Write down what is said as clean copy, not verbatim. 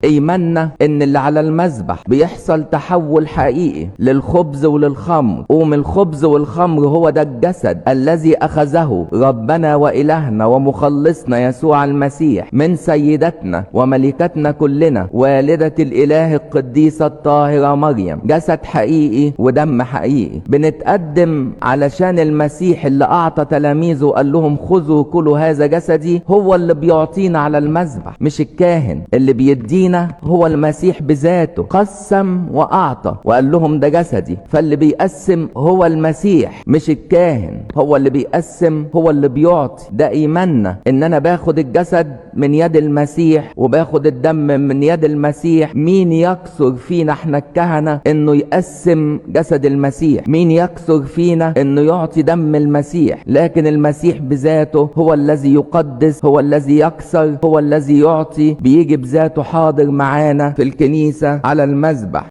ايماننا ان اللي على المذبح بيحصل تحول حقيقي للخبز وللخمر. ومن الخبز والخمر هو ده الجسد الذي اخذه ربنا والهنا ومخلصنا يسوع المسيح من سيدتنا وملكتنا كلنا والدة الاله القديسة الطاهرة مريم. جسد حقيقي ودم حقيقي. بنتقدم علشان المسيح اللي اعطى تلاميذه وقال لهم خذوا كلوا هذا جسدي، هو اللي بيعطينا على المذبح، مش الكاهن اللي بيدينا، هو المسيح بذاته قسم وأعطى وقال لهم ده جسدي. فاللي بيقسم هو المسيح مش الكاهن، هو اللي بيقسم، هو اللي بيعطي. ده إيماننا إن أنا باخد الجسد من يد المسيح وباخد الدم من يد المسيح. مين يكثر فينا احنا الكهنة إنه يقسم جسد المسيح؟ مين يكثر فينا إنه يعطي دم المسيح؟ لكن المسيح بذاته هو الذي يقدس، هو الذي يكسر، هو الذي يعطي، بيجي بذاته حاضر معانا في الكنيسة على المذبح.